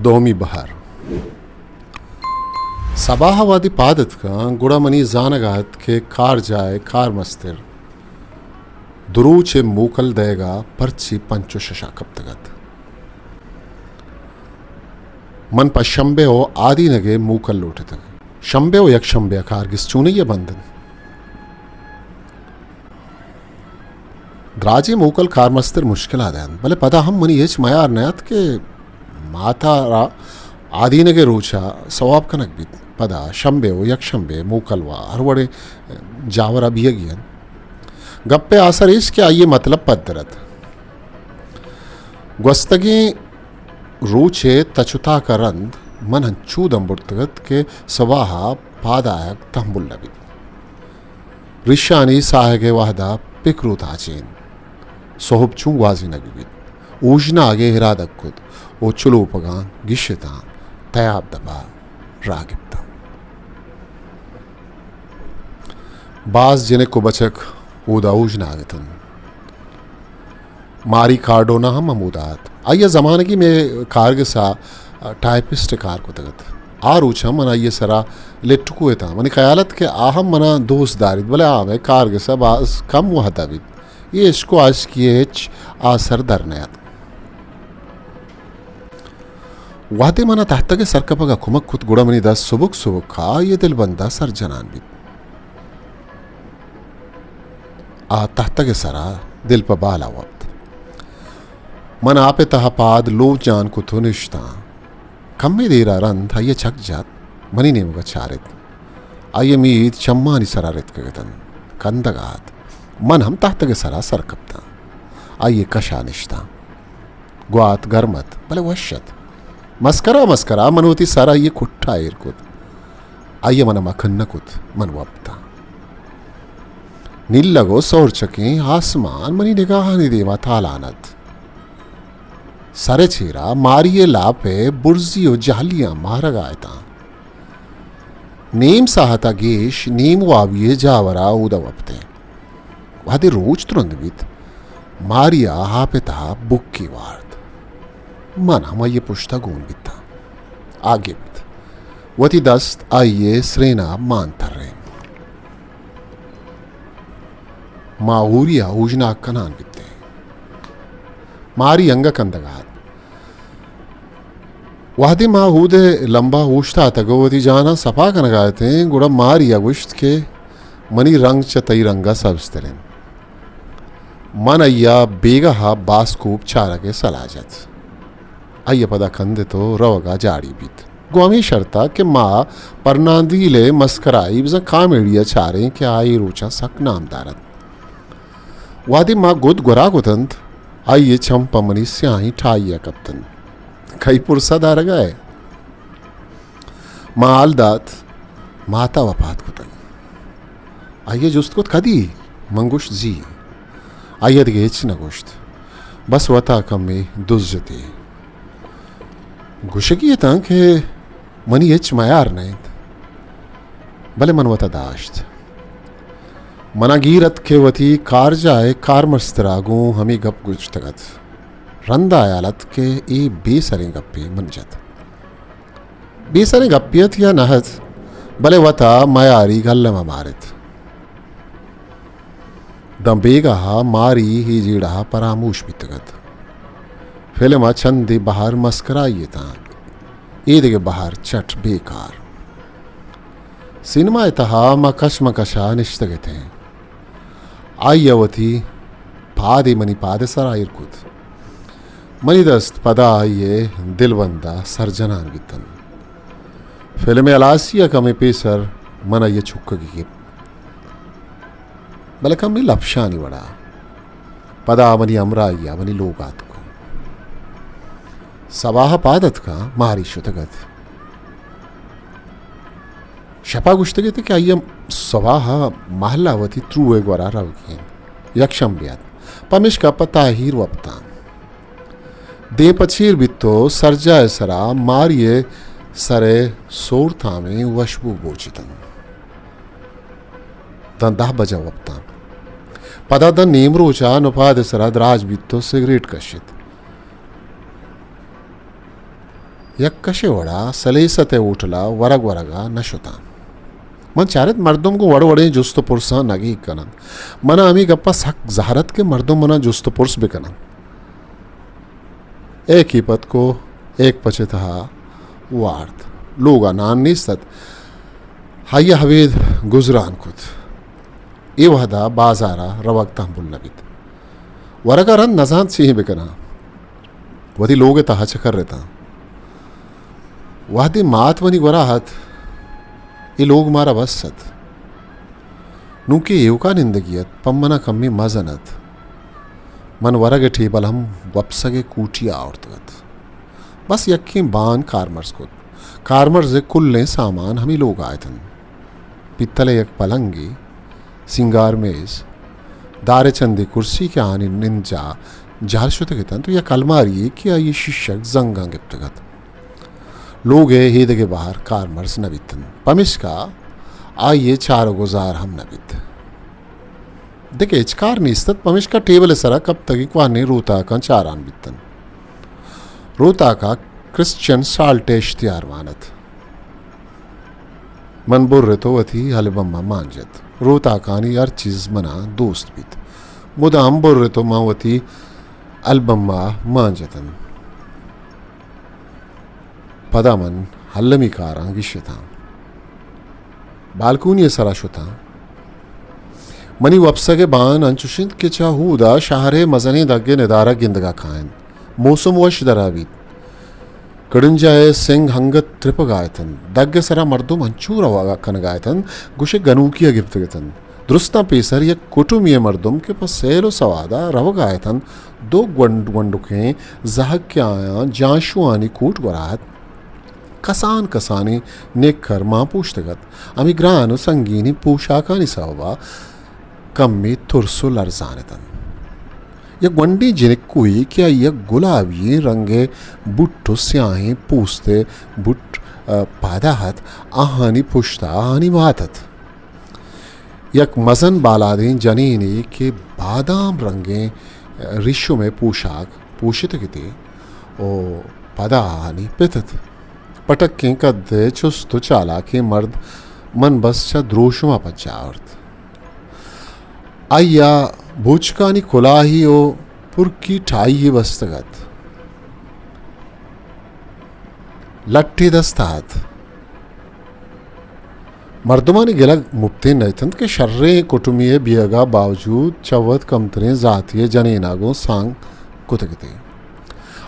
دومی بہر۔ سباہ ءَ وہدے پاد اتکاں، گڑا منی زانگ ءَ ات کہ کارجاہ ءِ کارمستر دروچ ءِ موکل دئیگ ءَ پرچے پنچ ءُ شش ءَ کپتگ ات۔ من پہ شمبے ءُ آدینگ ءِ موکل لوٹتگ۔ شمبے ءُ یکشمبے ءَ کارگس چونئی ءَ بند انت؟ دراجیں موکل کارمستر مشکل ءَ دئینت، بلے پدا ہم منی ہچ میار نہ ات کہ مات ءَ را آدینگ ءِ روچ ءَ سواب کنگ بیت۔ پدا شمبے ءُ یکشمبے موکل ءُ ہر وڑیں جاور ءَ بیئگی انت۔ گپ ءِ آسر ایش کہ آئی ءِ متلب پدر ات۔ گوستگیں روچ ءِ تچ ءُ تاک ءَ رند من انچو دم برتگ ات کہ سباہ ءَ پاد آیگ تہمبل نہ بیت۔ ریشانی ساہگ ءِ وہد ءَ پکر ءُ تاچین۔ سہب چون گوازینگ بہ بیت؟ اوژناگ ءِ ارادگ کت ءُ چلوپگاں گیشتاں، تیاب دپ ءَ راہ گپتاں۔ باز جنک ءُ بچک اودا اوژناگ اتنت۔ ماری کارڈونا ہم ہمودا ات۔ آئی ءَ زمانگی مئے کارگس ءَ ٹائپسٹ ءِ کار کتگ ات۔ آ روچ ہم من آئی ءِ سرا لٹکو اتاں۔ منی خیال ات کہ آ ہم منا دوست داریت، بلے آ مئے کارگس ءَ باز کم وہد ءَ بیت۔ اے عشق ءُ عاشقی ءِ ہچ آسر در نیاتک۔ وہدے منا تہتگ ءِ سرکپگ ءَ کمک کت، گڑا منی دست سبک سبک ءَ آئی ءِ دلبند ءَ سر جنان بیت۔ آ تہتگ ءِ سرا دل پہ بال ءَ وپت۔ من آپ ءِ تہا پاد لوب جان کت ءُ نشتاں۔ کمے دیر ءَ رند آئی ءَ چک جت، منی نیمگ ءَ چارت۔ آئی ءِ مید چمانی سرا رتکگ اتنت، کندگ ءَ ات۔ من ہم تہتگ ءِ سرا سر کپتاں۔ آئی ءِ کش ءَ نشتاں۔ گوات گرم ات، بلے وش ات۔ مسکرا مسکرا من وتی سر آئی ءِ کٹ ءَ ایر کت۔ آئی ءَ من ءَ مکن نہ کت، من وپتاں۔ نیلگ ءُ سہرچکیں آسمان منی نگاہانی دیم ءَ تالان ات۔ سر ءِ چیر ءَ ماری ءِ لاپ ءِ برزی ءُ جہلیاں مارگ ءَ اتاں۔ نیم ساہت ءَ گیش نیم وابی ءِ جاور ءَ اود ءَ وپتیں۔ وہدے روچ ترند بیت، ماری ءَ آپ ءِ تہا بکی وارت۔ من ہم آئی ءِ پشت ءَ گون بیتاں۔ آ گپت۔ وتی دست آئی ءِ سرین ءَ مان ترینت۔ ما ہوری ءَ اوژناگ کنان بیتیں۔ ماری انگہ کندگ ءَ ات۔ وہدے ما اود ءِ لمب ءَ اوشتاتگ ءُ وتی جان ءَ سپا کنگ ءَ اتیں، گڑا ماری ءَ گوشت کہ منی رنگ چہ تئی رنگ ءَ سبزتر انت۔ من آئی ءَ بیگاہ ءَ باسکوپ چارگ ءِ سلاہ جت۔ آئی ءَ پدا کندت ءُ روگ ءَ جاڑی بیت۔ گوں ہمے شرط ءَ کہ ما پرناندیل ءِ مسکرائی بزاں کامیڈی ءَ چاریں کہ آ اے روچاں سک نامدار ات۔ وہدے ما گد گورا کتنت، آئی ءِ چم پہ منی سیاہیں ٹائی ءَ کپتنت۔ کئی پرس ءَ دارگ ءَ ئے؟ ما حال دات، مات ءَ وپات کتگ۔ آئی ءَ جست کت، کدی؟ من گوشت، زی۔ آئی ءَ دگہ ہچ نہ گوشت، بس وت ءَ کمے دز جت ئے۔ گوشگی اتاں کہ منی ہچ میار نہ انت، بلے من وت ءَ داشت۔ من ءَ گیر ات کہ وتی کارجاہ ءِ کارمستر ءَ گوں ہمے گپ گوشتگ ات۔ رند ءَ ہیال ات کہ اے بے سریں گپے من جت۔ بے سریں گپے ات یا نہ ات، بلے وت ءَ میاریگ الم ءَ مارت۔ داں بیگاہ ءَ ماری اے جیڑہ ءَ پراموش بیتگ ات۔ فلم ءَ چندے بہر مسکرائی اتاں، اے دگہ بہر چٹ بیکار۔ سینما ءِ تہا ما کشمکش ءَ نشتگ اتیں۔ آئی ءَ وتی پادے منی پاد ءِ سرا ایر کت۔ منی دست پدا آئی ءِ دلبند ءَ سر جنان بیتنت۔ فلم ءِ ہلاسی ءَ کمے پیسر من آئی ءَ چکگی گپت، بلے کمے لپشانی وڑا۔ پدا منی ہمراہی ءَ منی لوگ ءَ اتک۔ سباہ ءَ پاد اتکاں، ماری شتگ ات۔ شپ ءَ گوشتگ ات کہ آئی ءَ سباہ ءَ مہل ءَ وتی ترو ءِ گورا روگی انت۔ یکشمبے ات، پمیشکا پہ تاہیر وپتاں۔ دیم پہ چیر بیت ءُ سرجاہ ءِ سرا ماری ءِ سر ءِ سور تامیں وشبو بوچ اتنت۔ داں دہ بجہ وپتاں۔ پدا داں نیمروچ ءَ نپاد ءِ سرا دراج بیت ءُ سگریٹ کشت۔ یک کشے وڑا سلیست ءِ ہوٹل ءَ ورگ ورگ ءَ نہ شتاں۔ من چارت مردم گوں وڑ وڑیں جست ءُ پرساں نگیگ کن انت۔ من ءَ ہمے گپ ءَ سک زہر ات کہ مردم من ءَ جست ءُ پرس بہ کن انت۔ ایکی پتکو ایک پچ ءِ تہا وارت۔ لوگ ءَ نان نیست ات۔ آئی ءَ ابید گزران کت۔ اے وہد ءَ بازار ءَ روگ تہمبل نہ بیت۔ ورگ ءَ رند نزانت چے بہ کناں۔ وتی لوگ ءِ تہا چکر اتاں۔ وہدے مات منی گورا ات، اے لوگ مارا بس ات۔ نوں کہ ایوکا نندگی ات، پہ من ءَ کمے مزن ات۔ من ورگ ءِ ٹیبل ہم وپسگ ءِ کوٹی ءَ آورتگ ات۔ بس یکیں بان کارمرز کت۔ کارمرز ءِ کلیں سامان ہمے لوگ ءَ اتنت۔ پیتل ءِ یک پلنگے، سینگار میز، دار ءِ چندے کرسی کہ آہانی نند جاہ جہل شتگ اتنت ءُ یک الماری یے کہ آئی ءِ شیشگ زنگاں گپتگ ات۔ لوگ ءِ ایدگہ بہر کارمرز نہ بیت انت، پمیشکا آئی ءِ چار ءُ گزار ہم نہ بیت۔ دگہ ہچ کار نیست ات، پمیشکا ٹیبل ءِ سرا کپتگیں کوہنیں روتاکاں چاران بیت انت۔ روتاک ءَ کرسچن سالٹ ءِ اشتہار مان ات۔ من برت ءُ وتی البم ءَ مان جت۔ روتاکانی ہر چیز من ءَ دوست بیت۔ مدام برت ءُ من وتی البم ءَ مان جت انت۔ پدا من المی کاراں گیشتاں۔ بالکونی ءِ سرا شتاں۔ منی وپسگ ءِ بان انچش انت کہ چہ ہود ءَ شہر ءِ مزنیں دگ ءِ ندارگ گندگ ءَ کاینت۔ موسم وش درا بیت۔ کڑنجا ءِ سنگ انگت ترپگ ءَ اتنت۔ دگ ءِ سرا مردم انچو روگ ءَ کنگ ءَ اتنت، گوشئے گنوکی ءَ گپتگ اتنت۔ درستاں پیسر یک کٹمے ءِ مردم کہ پہ سیل ءُ سواد ءَ روگ ءَ اتنت، دو گونڈ گونڈکیں زہگ کہ آیاں جانشوانی کوٹ گورا ات، کسان کسانیں نکر مان پوشتگ ات۔ ہمے گران ءُ سنگینیں پوشاکانی سوب ءَ کمے ترس ءُ لرزان اتنت۔ یک گونڈیں جنکوے کہ آئی ءَ گلابی ئیں رنگ ءِ بوٹ ءُ سیاہیں پوست ءِ بوٹ، ءَ، پادا ات، آہانی پشت ءَ آہانی مات ات۔ یک مزن بالادیں جنینے کہ بادام رنگیں ریشم ءِ پوشاک پوشتگ اتے ءُ پدا آہانی پت ات۔ پٹکیں کد ءِ چست ءُ چالاکیں مرد من بس چہ دروشم ءَ پجا آورت۔ آئی ءَ بوچکانی کلاہے ءُ پرکی ٹائی یے بستگ ات۔ لٹے دست ءَ ات۔ مردمانی گلگ مپتیں نہ اتنت کہ شریں کٹمے ءِ بیئگ ءَ باوجود چہ وت کمتریں زاتے ءِ جنین ءَ گوں سانگ کتگ اتے۔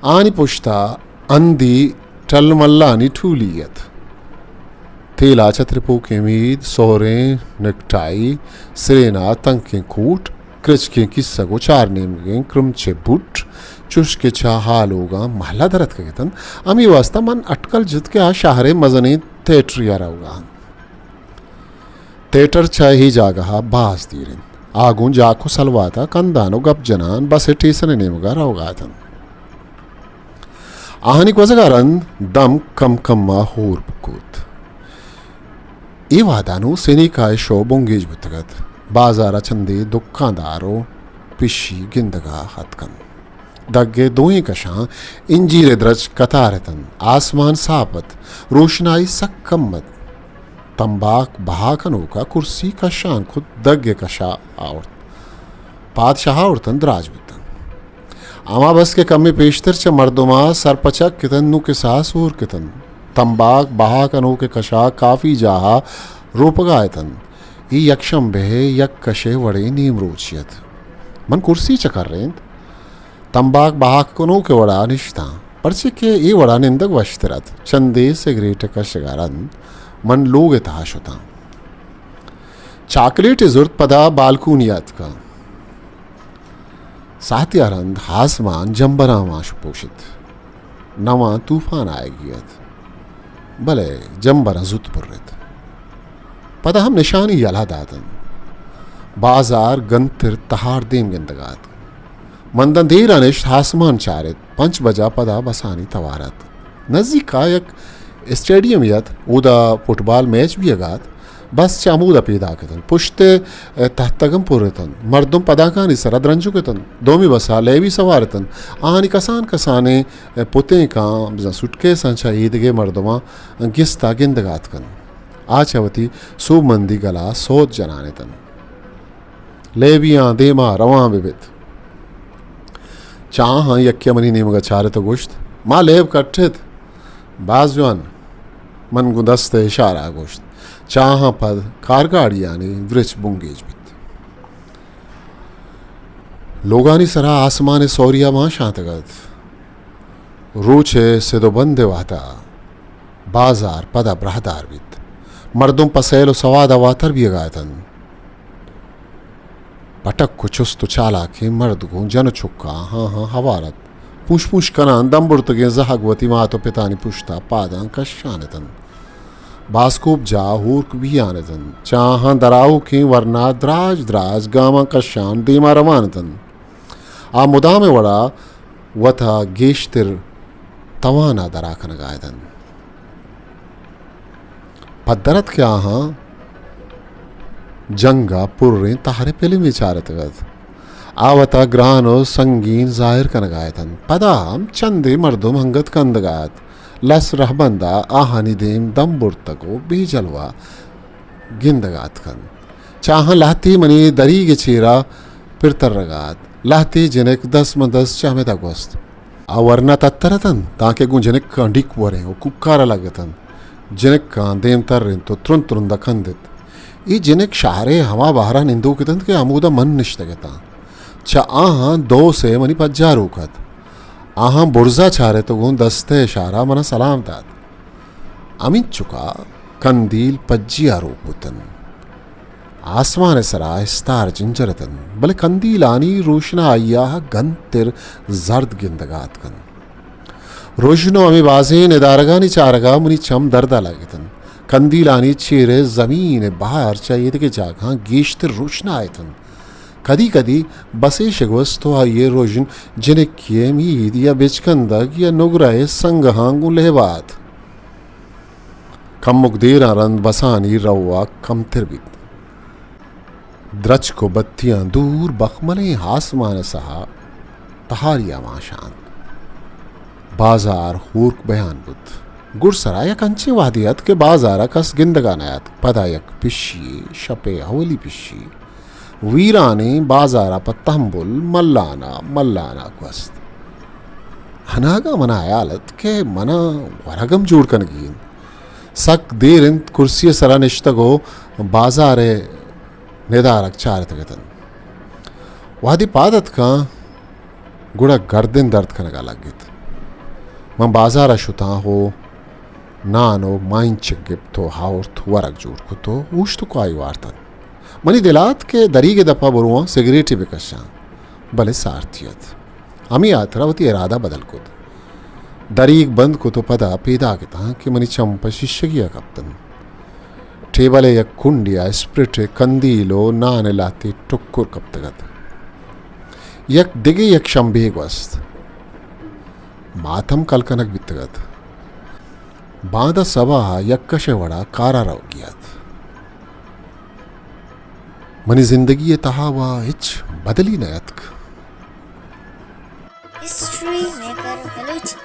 آہانی پشت ءَ ہندی ٹلملانی ٹولی ات۔ تیل ءَ چہ ترپوکیں مید، سہریں نکٹائی، سرین ءَ تنکیں کوٹ، کرچکیں کیسگ ءُ چار نیمگیں کرمچ ءِ بوٹ، چوش کہ چہ آ لوگاں مہلہ در اتکگ اتنت، ہمے واستا من اٹکل جت کہ آ شہر ءِ مزنیں تھیٹرے ءَ روگ ءَ انت۔ تھیٹر چہ اے جاگہ ءَ باز دیر انت۔ آ گوں جاک ءُ سلوات ءَ کندان ءُ گپ جنان بس ءِ ٹیسن ءِ نیمگ ءَ روگ ءَ اتنت۔ آہانی گوزگ ءَ رند دم کم کم ءَ ہور بوت۔ اے وہد ءَ نوں سینیکا ءِ شو بنگیج بوتگ ات۔ بازار ءَ چندے دکاندار ءُ پشی گندگ ءَ اتک انت۔ دگ ءِ دوئیں کشاں انجیر ءِ درچک کتار اتنت۔ آسمان ساپ ات۔ روشنائی سک کم ات۔ تمباک بہا کنوک ءَ کرسی کشان کت، دگ ءِ کش ءَ آورت۔ پادشاہ آورت انت، دراج بوت انت۔ ہما بس کہ کمے پیشتر چہ مردم ءَ سرپچک اتنت، نوں کساس ہور کتنت۔ تمباک بہا کنوک ءِ کش ءَ کافی جاہ ءَ روپگ ءَ اتنت۔ اے یک شمبے ءِ یک کشے وڑیں نیمروچے ات۔ من کرسی چکرینت، تمباک بہا کنوک ءِ وڑا نشتاں، پرچے کہ اے وڑا نندگ وشتر ات۔ چندے سگریٹ کشگ ءَ رند من لوگ ءِ تہا شتاں۔ چاکلیٹے زرت، پدا بالکونی ءَ اتکاں۔ ساعتے ءَ رند آسمان جمبراں ماش پوشت۔ نواں طوفان آیگی ات، بلے جمبراں زوت برت۔ پدا ہم نشانی یلہ داتنت۔ بازار گنتر تہار دیم گندگ ءَ ات۔ من داں دیر ءَ نشت، آسمان چارت۔ پنچ بجا پدا بسانی توار ات۔ نزیک ءَ یک اسٹیڈیمے ات، اودا فٹبال میچ بیگ ءَ ات۔ بس چہ ہمودا پیداک اتنت۔ پشت ءِ تہتگ ہم پر اتنت۔ مردم پداکانی سرا درنجک اتنت۔ دومی بس ءَ لیبی سوار اتنت۔ آہانی کسان کسانیں پتینکاں، بزاں سوٹکیساں چہ ایدگہ مردماں گستا گندگا اتکنت۔ آ چہ وتی سوبمندی گلا سوت جنان اتنت۔ لیبیاں، دیما روان بہ بیت۔ چہ آہاں یکے ءَ منی نیمگ ءَ چارت ءُ گوشت، ما لیب کٹت۔ باز جوان۔ من گوں دست ءِ اشارہ ءَ گوشت۔ چہ آہاں پد کارگاڑیانی درچ بنگیج بیت۔ لوگانی سرا آسمان ءِ سوریا مان شانتگ ات۔ روچ ءِ سد ءُ بند ءِ وہدا بازار پدا براہدار بیت۔ مردم پہ سیل ءُ سواد ءَ واتر بیگا اتنت۔ پٹک ءُ چست ءُ چالاکیں مرد گوں جن ءُ چکاں ہاں ہاں ہوار ات۔ پوش پوش کنان دم برتگیں زہگ وتی مات ءُ پتانی پشتا پاداں کشان اتنت۔ باسکوب جاہ ہورک بیان اتنت۔ چہ آہاں درآؤکیں ورنا دراج دراج گاماں کشان دیما روان اتنت۔ آ مدام ءِ وڑا وتا گیشتر توانا درا کنگا اتنت۔ پدر ات کہ آہاں جنگ ءِ پریں تہر ءِ پلمے چارتگ ات۔ آ وتا گران ءُ سنگین ظاہر کنگا اتنت۔ پدا ہم چندے مردم انگت کندگا ات۔ لس رہبندا آہانی دیم دم برتگ ءُ بے جلوہ گندگا اتکنت۔ چہ آہاں لہتے منی دریگ ءِ چیرا پر ترگا ات۔ لہتے جنک دست ماں دست چہ ہمدا گوست۔ آ ورنا تتر اتنت، تانکہ گوں جنکاں ڈیک وریں ءُ کوکار ءَ لگ اتنت۔ جنکاں دیم ترینت ءُ ترند ترند ءَ کندت۔ اے جنک شہر ءِ ہما بہرا نندوک اتنت کہ ہمودا من نشتگ اتاں۔ چہ آہاں دو سے منی پجاروک ات۔ آہاں برزا چارت ءُ گوں دست ءِ اشارہ منا سلام دات۔ ہمینچکا کندیل پجی ءَ روک بوتنت۔ آسمان ءِ سرا استار جنجر اتنت، بلے کندیلانی روشنائی ءَ گنتر زرد گندگا اتکنت۔ رژن ءُ ہمے بازیں ندارگانی چارگا منی چم دردا لگ اتنت۔ کندیلانی چیر ءَ زمین ءِ بہر چہ ایدگہ جاگہاں گیشتر روشنا اتنت۔ کدی کدی بسے شگوست ءُ آئی ءِ رژن جنکے ءِ مید یا بچکندگ یا نگرہ ءِ سنگہاں گوں لہبا ات۔ کمک دیراں رند بسانی روا کمتر بیت۔ درچک ءُ بتیاں دور بخملیں آسمان ءِ سہا تہاری ءَ مان شانت۔ بازار ہورک بیان بوت۔ گڈسرا یک انچیں وہدے ات کہ بازار ءَ کس گندگا نیاتک۔ پدا یک پشی یے، شپ ءِ اولی پشی، ویرانیں بازار ءَ پہ تہمبل ملان ءَ ملان ءَ گوست۔ اناگہ منا ہیال ات کہ منا ورگ ہم جوڑ کنگی انت۔ سک دیر انت کرسی ءِ سرا نشتگ ءُ بازار ءِ ندارگ چارتگ اتنت۔ وہدے پاد اتکاں، گڑا گردن درد کنگا لگت۔ من بازارا شتاں ءُ نان ءُ ماہینچک گپت ءُ ہاورت، ورگ جوڑ کت ءُ اوشتوک آئی وارتنت۔ منی دل ءَ ات کہ دریگ ءِ دپا برواں، سگریٹے بکشاں، بلے سارتی ات۔ ہمے ہاترا وتی ارادہ بدل کت۔ دریگ بند کت ءُ پدا پیداک اتاں کہ منی چم پہ شیشگی ءَ کپتنت۔ ٹیبل ءِ یک کنڈے ءَ اسپرٹ ءِ کندیل ءُ نان ءِ لہتے ٹکر کپتگ ات۔ یک دگہ یک شمبے گوست۔ ماتم کل کنگ بیتگ ات۔ باندا سباہ ءَ یک کش ءِ وڑا کارا روگی ات۔ منی زندگی ءِ تہا وا ہچ بدلی نہ اتک۔ History maker Balochi.